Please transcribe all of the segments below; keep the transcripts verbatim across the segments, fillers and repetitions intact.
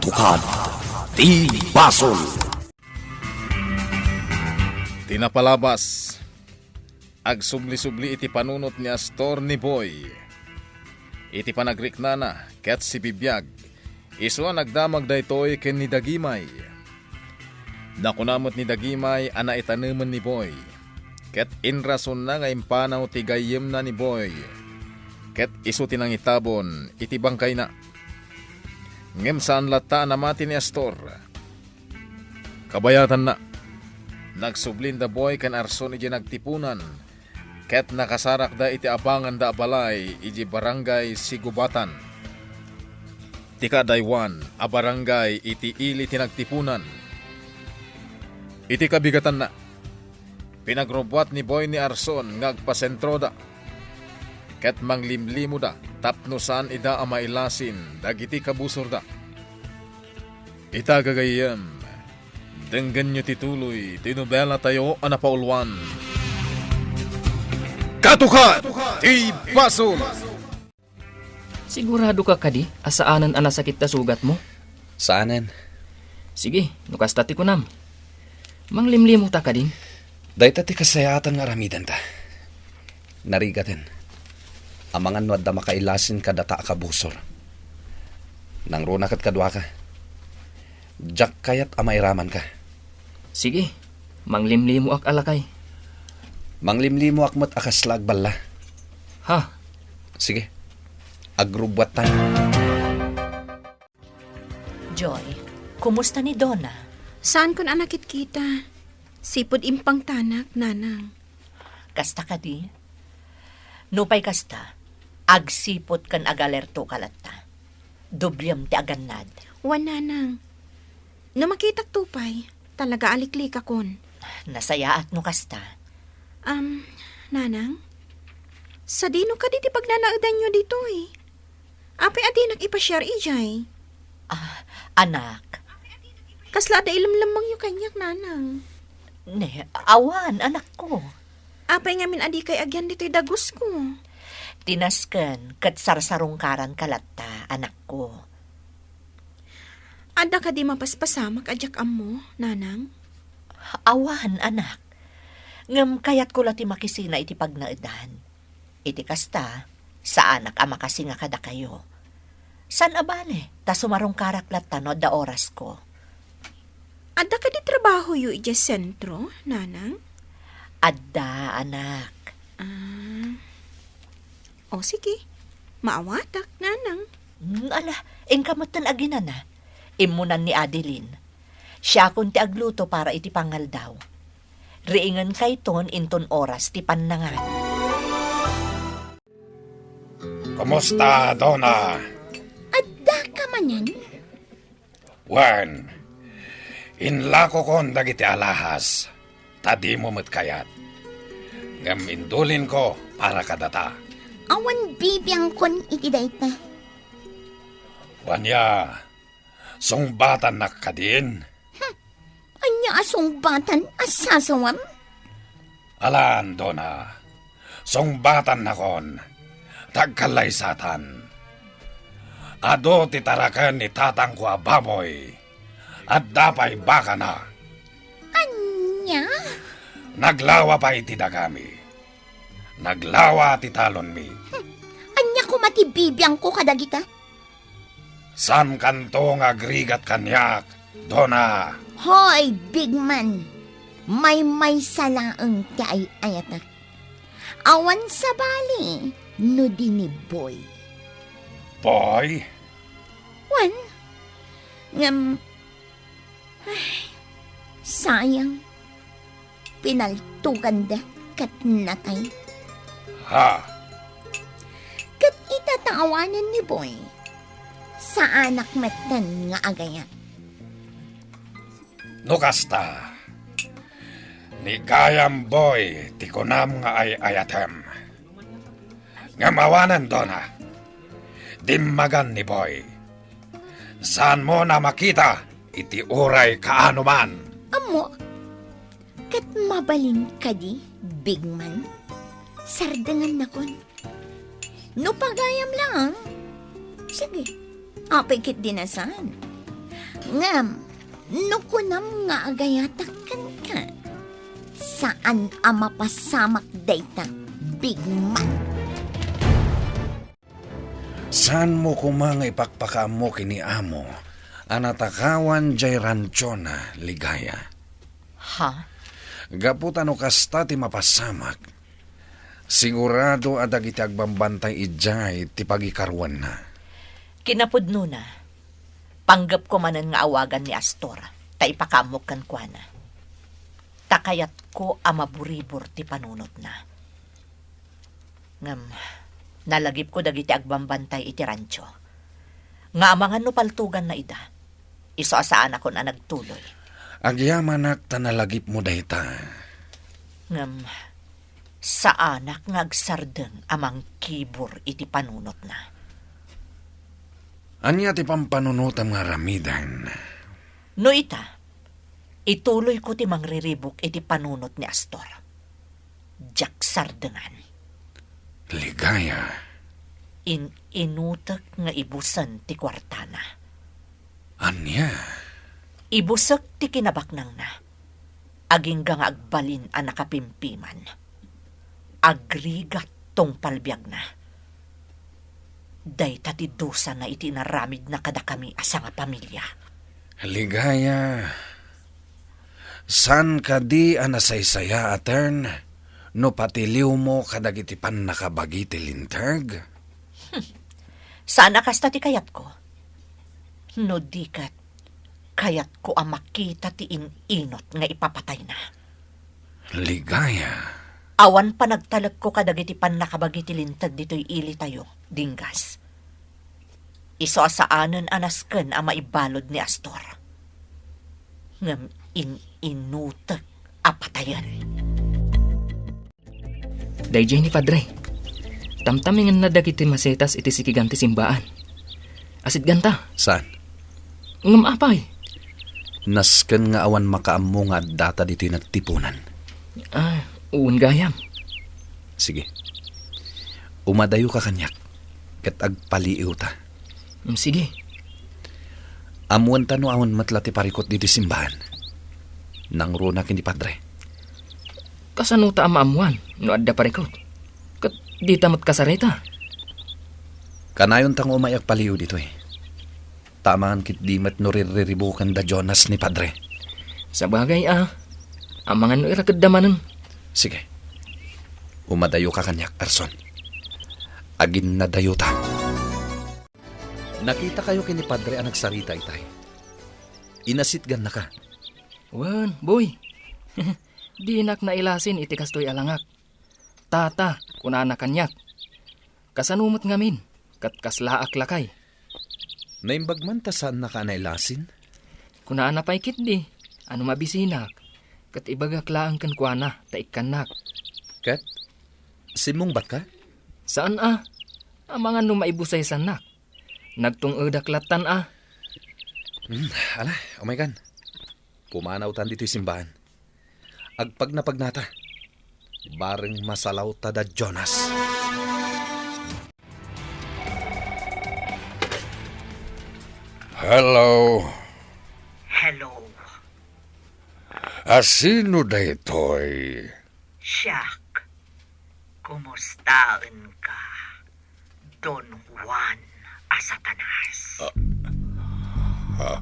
Tukad ti basol. Ti napalabas, agsubli-subli iti panunot ni Astor ni Boy. Iti panagriknana ket sibibiag, isu a nagdamag daytoy ken ni Dagimay. Nakuna met ni Dagimay a naitanemen ni Boy, ket inrasonna nga impanaw ti gayyemna ni Boy, ket isu ti nangitabon iti bangkayna. Ngem saan latta a namati ni Astor. Kabayatanna, nagsublinda Boy ken Arson idiay nagtipunan, ket nakasarakda iti abanganda a balay idiay Barangay Sigubatan, ti kaadaywan a barangay iti ili ti nagtipunan. Iti kabigatanna, pinagrubbuat ni Boy ni Arson nga agpasentroda, ket manglimlimoda tapno saan ida a mailasin dagiti kabusorda. Ita gagayyem, denggenyo ti tuloy ti nobelatayo a napauluan. Katukat ti basol! Sigurado ka kadi a saanen a nasakit ta sugatmo? Saanen. Sige, no kasta ti kunam. Manglimlimo ta kadin. Dayta ti kasayaatan nga aramidenta. Narigaten. Amangan no adda makailasin kadata a kabusor. Nangruna ket kaduaka. Diak kayat a mairamanka. Sige, manglimlimoak a lakay. Manglimlimoak met a kasla agballa. Ha? Sige, agrubbuatta. Joy, kumusta ni Donna? Saankon a nakitkita. Sipud impangtanak, Nanang. Kasta kadi? Nupay kasta, agsipud ken agalerto ka latta. Doblem ti agannad. Wen, Nanang. No makitak to pay, talaga a liklikakon. Nasayaat no kasta. Am, Nanang? Sadino kadi ti pagnanaedanyo ditoy? Apay a dinak ipasiar idiay? Ah, anak. Kasla adda ilemlemmengyo kaniak, Nanang? Ne, awan, anakko. Apay ngamin a dikay agyan ditoy dagusko? Ti nasken ket sarsarungkaranka latta, anakko. Adda kadi mapaspasamak a diak ammo, Nanang? Awan, anak. Ngem kayatko la ti makisina iti pagnaedan. Iti kasta, saanak a makasinga kadakayo. Saan a bale, ta sumarungkarak latta no adda orasko. Adda kadi trabahoyo idiay sentro, Nanang? Adda, anak. Ah. O, sige. Maawatak, Nanang. Hmm, ala, inka metten aginana. Immunan ni Adeline. Siakon ti agluto para iti pangaldaw. Riingenkayton inton oras ti pannangan. Kumusta, Donna? Adda ka manen? Wen, inlakokon dagiti alahas, ta dimo met kayat. Ngem indulinko para kadata. Awan bibiangkon iti dayta. Wen ya, sungbatannak kadin? Hmm, ania a sungbatan a sasawam? Alan, Donna. Sungbatannakon, ta agkallaysatan. Adu ti taraken ni tatangko a baboy. Adda pay bakana. Ania? Naglawa pay ti dagami. Naglawa ti talonmi. Hmm. Ania koma ti bibiangko kadagita? Saankanto nga agrigat kaniak, Donna? Hoy, big man! Maymaysa laeng ti ay-ayatek. Awan sabali no di ni Boy. Boy? Wen, ngem, ay, sayang. Pinaltoganda ket natay. Ha? Ket ita ta awanen ni Boy, saanak metten nga agayat. No kasta, ni gayam Boy ti kunam nga ay-ayatem. Ngem awanen, Donna. Dimmagan ni Boy. Saanmon a makita iti uray kaano man. Ammo, ket mabalin kadi, big man? Sardengannakon. No pagayam laeng, sige, apay ketdi a saan. Ngem, no kunam nga agayatak kenka, saan a mapasamak dayta, bigman. Saanmo koma nga ipakpakaammo ken ni amo a natakawan jay ranchona, Ligaya. Ha? Gapu ta no kasta ti mapasamak, sigurado a dagiti agbambantay idiay ti pagikaruanna. Kinapudnona, panggepko manen nga awagan ni Astor ta ipakaammok kenkuana. Ta kayatko a maburibor ti panunotna. Ngem, nalagipko dagiti agbambantay iti rancho nga amangan no paltoganna ida, isu a saanakon a nagtuloy. Agyamanak ta nalagipmo dayta. Ngem, saanak nga agsardeng a mangkibor iti panunotna. Ania ti pampanunotam nga aramiden? No ita, ituloyko ti mangriribuk iti panunot ni Astor. Diak sardengan. Ligaya. In-inutek nga ibusen ti kuartana. Ania? Ibusek ti kinabaknangna. Agingga nga agbalin a nakapimpiman. Agrigat tungpal biagna. Dayta ti dusana iti inaramidna kadakami a sangapamilia. Ligaya, saan kadi a nasaysayaat no patiliwmo kadagiti pannakabagi ti linteg? Hmm. Saan a kasta ti kayatko. No di ket, kayatko a makita ti in-inot nga ipapatayna. Ligaya. Awan panagtalekko kadagiti pannakabagi ti linteg ditoy ilitayo, Dinggas. Isu a saanen a nasken a maibalud ni Astor. Ngem in-inutek a patayen. Daydiay ni Padre. Tamtamienna dagiti masetas iti sikigan ti simbaan. Asitganta. Saan? Ngem apay? Nasken nga awan makaammo nga addata ditoy nagtipunan. Ah, wen gayam. Sige. Umadayoka kaniak, ket agpaliiwta. Mm, sige. Ammoenta no awan met la ti parikut ditoy simbaan. Nangruna ken ni Padre. Kasano ta a maammoan no adda parikut? Ket dita met kasarita? Kanayonta nga umay agpaliiw ditoy. Ta amangan ketdi met no rirriribuken da Jonas ni Padre. Sabagay a, amangan no irakedda manen. Sige. Umadayoka kaniak, Arson. Aginnadayota. Nakitakayo ken ni Padre a nagsarita itay. Inasitgannaka. Wen, Boy. Dinak nailasin iti kastoy a langak. Tata, kunana kaniak. Kasano met ngamin, ket kaslaak lakay? Naimbag man ta saannaka a nailasin? Kunana pay ketdi, a no mabisinak, ket ibagak laeng kenkuana ta ikkannak. Ket? Simmungbatka? Saan a. Amangan no maibusaysannak. Nagtung-edak lattan a. Hmm, ala, umaykan. Pumanawtan ditoy simbaan. Agpagnapagnata. Bareng masalawta da Jonas. Hello. Hello. A sino daytoy? Siak. Kumustaenka, Don Juan a Satanas? Ah, ah.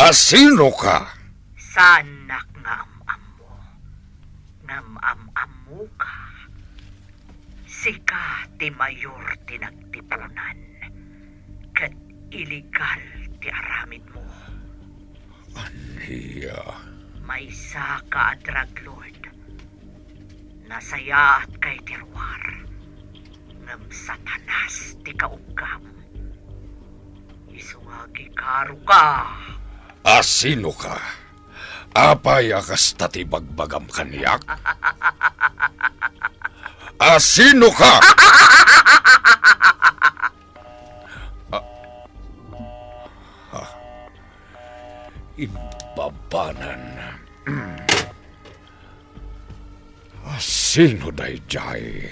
A sino ka? Saannak nga am-ammo. Ngem am-ammoka. Sika ti mayor ti nagtipunan, ket iligal ti aramidmo. Ania? Maysaka a drug lord. Nasayaatka iti ruar, ngem Satanas ti kaugam. Isu nga agikaruka. A sino ka? Apay a kasta ti bagbagam kaniak? A sino ka? Ah, ah, imbabanan. A sino daydiay?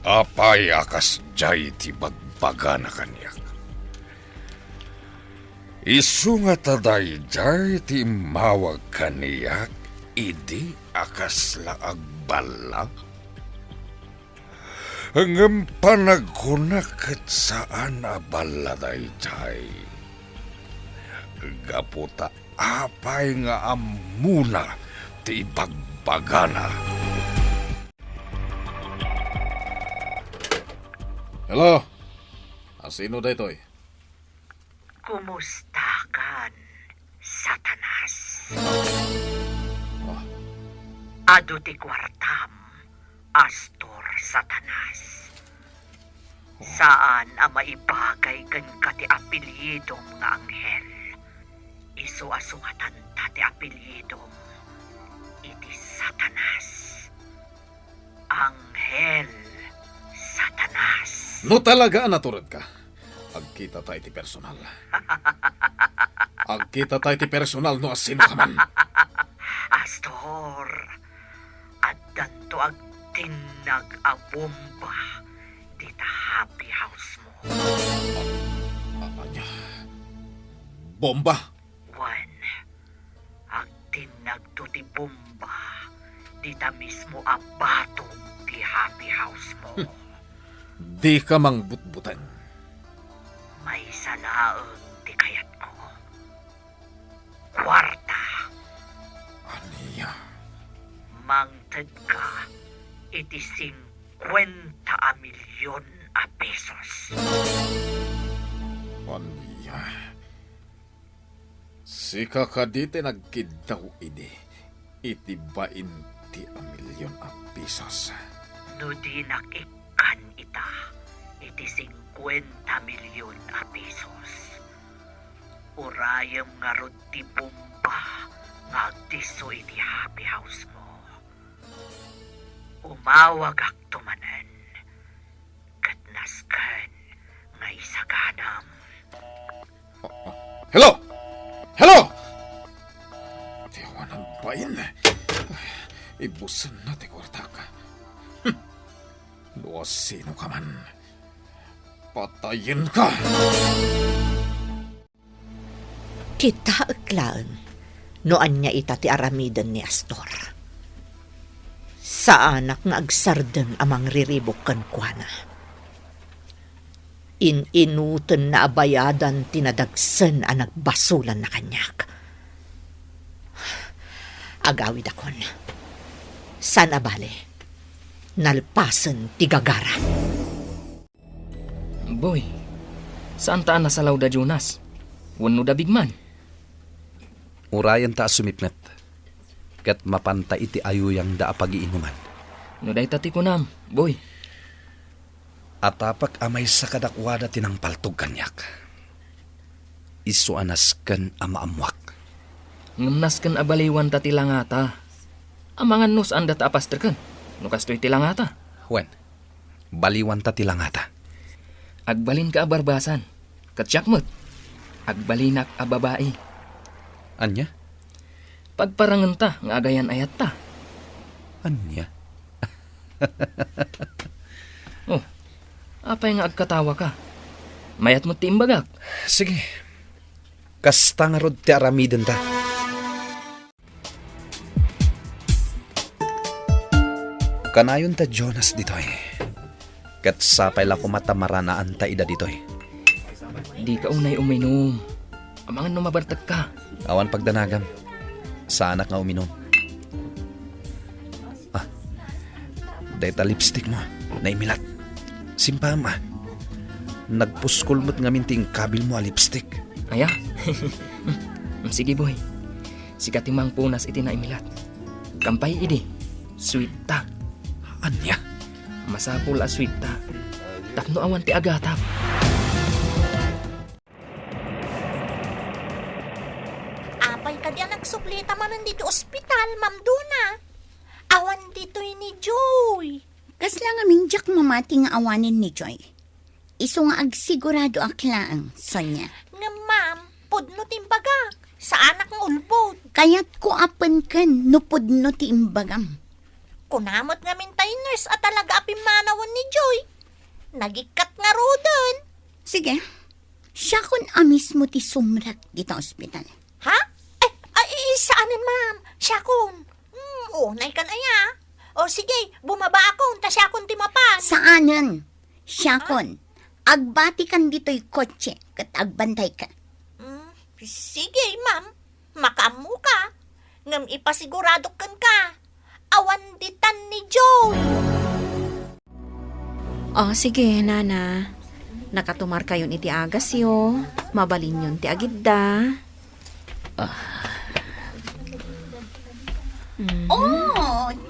Apay a kasdiay ti bagbagana kaniak? Isu ngata daydiay ti immawag kaniak idi a kasla agballa? Ngem panagkunak ket saan a balla daydiay. Gapu ta apay nga ammona ti ibagbagana. Hello? Asino daytoy? Kumustakan, Satanas? Ah. Adu ti kuartam, Astor Satanas. Saan a maibagay kenka ti apelyidom nga Anghel. Isu a sungatanta ti apelyidom iti Satanas. Anghel Satanas. No talaga a naturedka, agkitata iti personal. Agkitata iti personal no asinoka man. Astor, addanto agtinnag a bomba dita happy house mo. A-, a-, ania? Bomba? Wen, agtinnagto ti bomba dita mismo a batog ti happy house mo. Dika mangbutbuteng. Maysa laeng ti kayatko. Kuarta. Ania? Mangtedka iti singkuenta a milion a pesos. Ania? Sika kadi ti nagkiddaw idi iti bainti a milion a pesos. No dinak ikkan ita iti singkuenta milion a pesos, urayem ngarud ti bomba nga agdisso iti happy house mo. Umawagakto manen ket nasken nga isaganam. Hello! Hello! Ti awan a bain. Ibusenna ti kuartak. Hmm. No asinoka man, patayenka! Kitaek laeng no ania ita ti aramiden ni Astor. Saanak nga agsardeng a mangriribuk kenkuana. In-inutenna a bayadan ti nadagsen a nagbasolanna kaniak. Agawidakon. Saan a bale, nalpasen ti gagara. Boy, saanta a nasalaw da Jonas? Wenno da Big Man? Urayenta a sumipnget, ket mapanta iti ayuyangda a pagiinuman. No dayta ti kunam, Boy. Atapek a maysa kadakuada ti nangpaltog kaniak. Isu a nasken a maammuak. Ngem nasken a baliwanta ti langata. Amangan no saandata a pastreken, no kastoy ti langata. Wen, baliwanta ti langata. Agbalinka a barbasan, ket siak met, agbalinak a babai. Ania? Pagparangenta nga agayan-ayatta. Ania? Oh, apay nga agkatawaka? Mayat met ti imbagak. Sige. Kasta ngarud ti aramidenta. Kanayon ta Jonas ditoy. Ket sapay la koma ta maranaanta ida ditoy. Dika unay uminum. Amangan no mabartekka. Awan pagdanagam. Saanak nga uminum. Ah, dayta lipstick mo, naimilat. Simpam, ah. Nagpuskol met ngamin ti inkabil mo a lipstick. Aya? Sige, boy. Sika ti mangpunas iti naimilat. Kampay idi, sweet ta. Ania? Masapul a sweet ta. Tapno awan ti agatap. Apay kadi a nagsublita manen ditoy ospital, Ma'am Dona? Awan ditoy ni Joy. Kasla ngamin diak mamati nga awanen ni Joy. Isu nga agsiguradoak laeng, Sonia. Ngem, ma'am, pudno ti imbagak. Saanak nga ulbod. Kayatko a penken no pudno ti imbagam. Kuna met ngamin tay nurse a talaga a pimmanawen ni Joy. Nagikkat ngaruden. Sige. Siakon a mismo ti sumrek dita ospital. Ha? Ay, ay, saanen, ma'am. Siakon. Hmm, unay kan aya. O sige, bumabakon, ta siakon ti mapan. Saanen. Siakon. Agbatikan ditoy kotse, ket agbantayka. Hmm, sige, ma'am. Makaammoka. Ngem ipasiguradok kenka. Awan ditan ni Joy. O, sige, nana. Nakatumarkayon iti agasyo. Mabalinyon ti agidda. Ah. Mhm. O,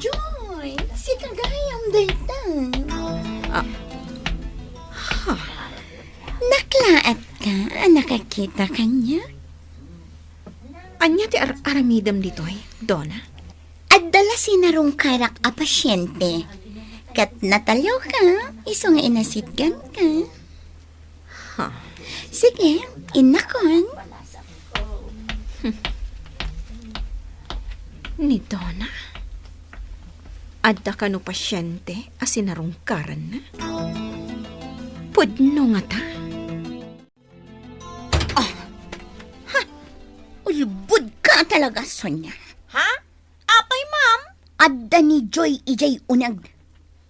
Joy, sika gayam dayta. Ah. Ha? Naklaat ka a nakakita kaniak? Ania ti ar-, aramidem ditoy, Dona? Adda la sinarungkarak a pasiente, ket nataliwka isu nga inasitganka. Ha. Sige, innakon. Hmm. Ni Dona, adda kano pasiente a sinarungkaranna? Pudno ngata? Ah! Ha! Ulbod ka talaga, Sonia. Ha? Apay, ma'am? Adda ni Joy idiay uneg.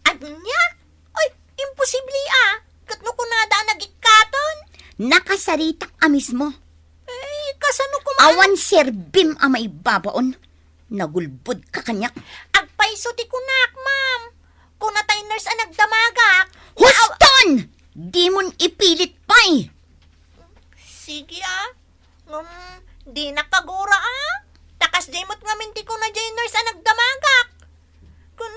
Ania? Oy, imposible a. Ket no kunada a nagikkaton? Nakasaritak a mismo. Eh, kasano koma? Awan serbim a maibabaon. Nagulbod ka kaniak. Agpayso ti kunak, ma'am. Kuna tay nurse a nagdamagak. Huston! Dimon ipilit pay! Sige, ah. Ngem, dinak kagura, ah. Ta kasdi met ngamin ti kuna jay nurse a nagdamagak. Kun,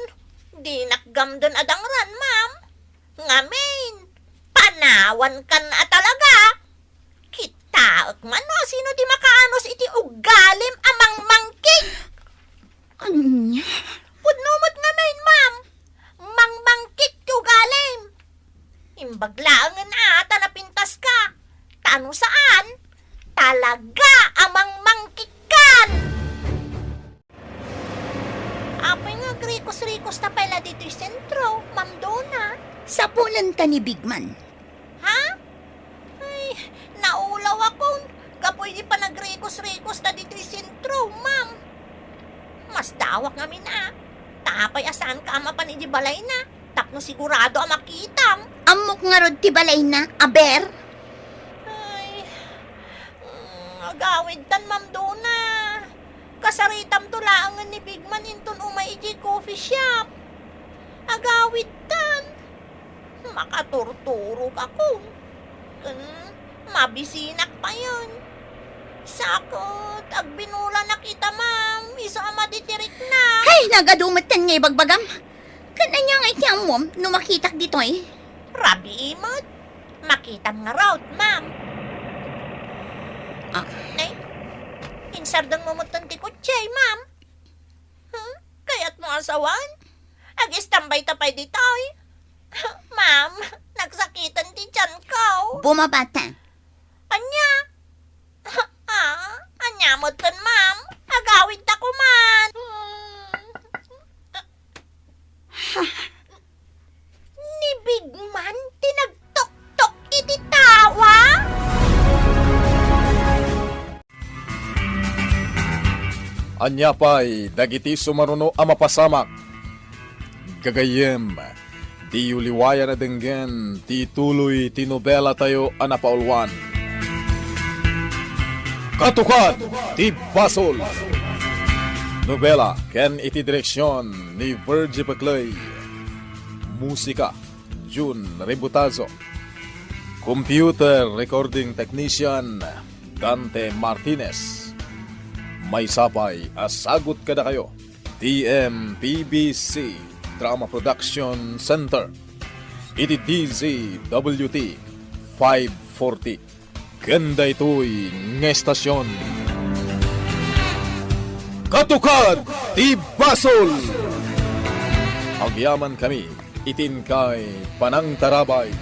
dinak gamden a dangran, ma'am. Ngamin, panawankan a talaga. Kitaek man no sino ti makaanus iti ugalim a mangmangkig. Ania? Pudno met ngamin, ma'am. Mangmangkig ti ugalim. Imbag laengen a ta napintaska. Ta no saan, talaga a mangmangkigkan. Apay nga agrikos-rikos ta pay la ditoy sentro, Ma'am Dona? Sapulenta ni Bigman. Ha? Ay, naulaw akon. Gapu idi panagrikos-rikos ta ditoy sentro, ma'am. Masdawak ngamin a. Ta apay a saanka a mapan idi balayna, tapno sigurado a makitam. Ammok ngarud ti balayna, aber? Ay, mm, agawidtan, Ma'am Dona. Kasaritamto laengen ni Bigman inton umay idiay coffee shop. Agawidtan. Makaturturogakon. Ken mabisinak payen. Sa ket agbinulanak ita, ma'am, isu a matitirikna. Hay, nagadu metten nga ibagbagam. Ket ania nga iti ammom no makitak ditoy? Rabii met. Makitam ngarud, ma'am. Ah. Nay, insardengmo metten ti kotse, ma'am. Huh? Kayatmo a sawen? Ag-istambay ta pay ditoy. Ma'am, nagsakiten ti tiyanko. Bumaba ta. Ania? Ah, ania metten, ma'am? Agawidta koman. Ha? Ni Bigman ti nagtoktok iti tawa? Ania pay dagiti sumaruno a mapasamak? Gagayyem, diyo liwayan a denggen ti tuloy ti nobelatayo a napauluan. Katukad ti Basol! Nobela ken iti direksion ni Virgie Peclay. Musika, Jun Rebutazo. Computer Recording Technician, Dante Martinez. Maysa pay a sagut kadakayo ti M P B C Drama Production Center iti D Z W T five forty. Ken daytoy nga estasion, Katukad ti Basol! Agyamankami iti inkay panangtarabay.